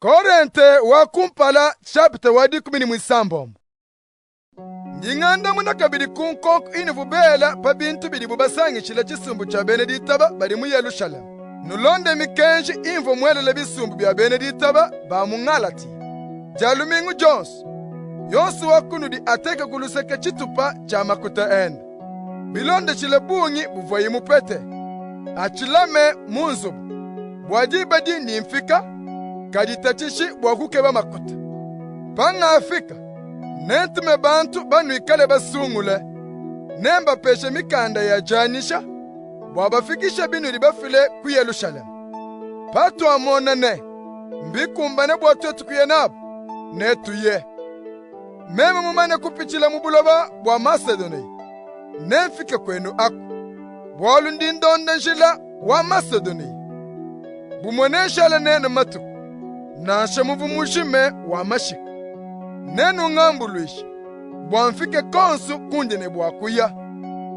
Korente wa kumpala chapitre wa dikumi ne muisambombo. Ndi ngandamuna kabidi ku nkonko inuvua bela pa bintu bidibu basangishila tshisumbu tshia bena ditaba badi mu Yerushalayime. Nulonde mikenji imvua muelele bisumbu bia bena ditaba ba mu Ngalatiya. Dia lumingu dionsu, yonsu wa kunudi ateke ku luseke tshitupa tshia makuta ende, bilondeshile bungi buvuaye mupete, atshilame mu nzubu, bua diba dindi mfika, kaditatshishi bua kukeba makuta. Pangafika, nentume bantu banuikale basungule, nembapeshe mikanda ya dianyisha bua bafikishe binudi bafile ku Yelushalema. Patuamona ne, mbikumbane bua tuetu kuya nabu, netuye. Meme mumane kupitshila mu buloba bua Masedoniya, nemfike kuenu aku, bualu ndi ndonda njila wa Masedoniya. Bumue nenshale nenu matuku, nansha muvu mujime wa mashika. Nenungambuluishe bua mfike konsu kundi ne bua kuya,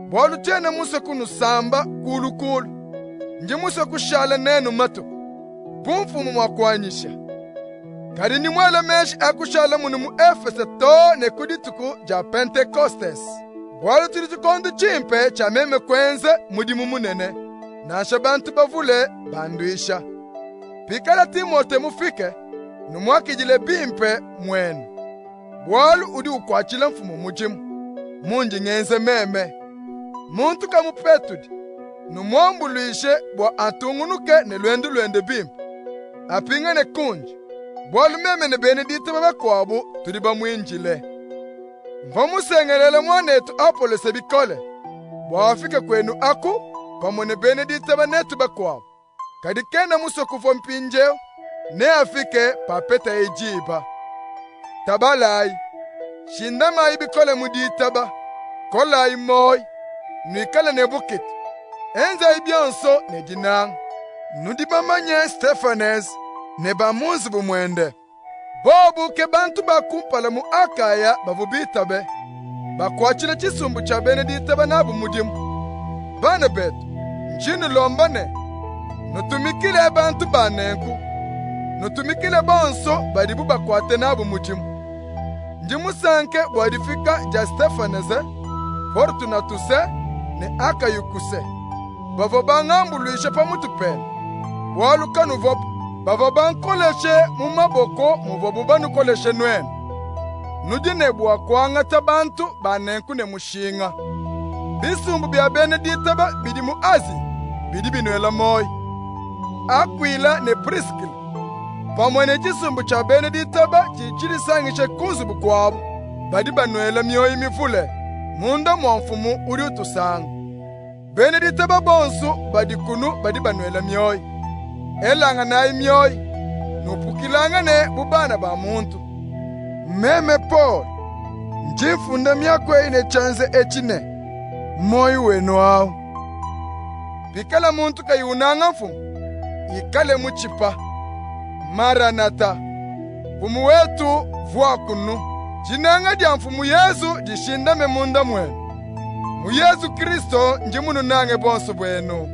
bualu tshiena musue kunusamba kulu kulu. Ndi musue kushala nenu matuku, bu Mfumu mua kuanyisha. Kadi ndi muele meji a kushala munu mu Efese too ne ku dituku dia Pentekostese, bualu tudi tshikondu tshimpe tshia meme kuenza mudimu munene, nansha bantu bavule banduisha. Pikala Timote mufike, numuakidile bimpe muenu, bualu udi ukuatshila Mfumu mudimu, mundi ngenza meme. Muntu kamupetudi, numuambuluishe bua atungunuke ne luendu luende bimpe, apingane kundi, bualu meme ne bena ditaba bakuabu tudi bamuindile. Mvua musengelele muanetu Apolose bikole bua afike kuenu aku pamue ne bena ditaba netu bakuabu. Kadi kena musue kuvua mpindieu, neafike papetaye diba. Tabalayi, shindamayi bikole mu ditaba, kolayi muoyi, nuikale ne bukitu, enzayi bionso ne dinanga. Nudi bamanye Stefanese ne ba mu nzubu muende. Bobu ke bantu ba kumpala mu Akaya bavua bitabe, bakuatshile tshisumbu tshia bena ditaba nabu mudimu. Bana betu, ndi nnulomba ne, nutumikile bantu ba nenku, nutumikile bonso badibu bakuate nabu mudimu. Ndi musanke bua difika dia Stefanese, Fortunatuse ne Akayukuse. Bavua bangambuluishe pamutu penu, bualu kanuvuapu. Bavua bankoleshe mu maboko muvuabu banukoleshe nuenu. Nudi ne bua kuangata bantu ba nenku ne mushinga. Bisumbu bia bena ditaba bidi mu Azi bidi binuela muoyi. Akuila ne Priskila, pamue ne tshisumbu tshia bena ditaba tshidi tshidisangishe ku nzubu kuabu, badi banuela mioyi mivule munda mua Mfumu udi utusanga. Bena ditaba bonsu badi kunu badi banuela mioyi. Elanganayi mioyi, nupukilangane bu bana ba muntu. Meme Polu, ndi mfunda miaku eyi ne tshianza etshi ne, muoyi wenu awu. Pikala muntu kayi unanga Mfumu, ikale mutshipa. Maranata, Mfumu wetu vuakunu. Dinanga dia Mfumu Yezu dishindame munda muenu. Mu Yezu Kristo ndi mununange bonso buenu.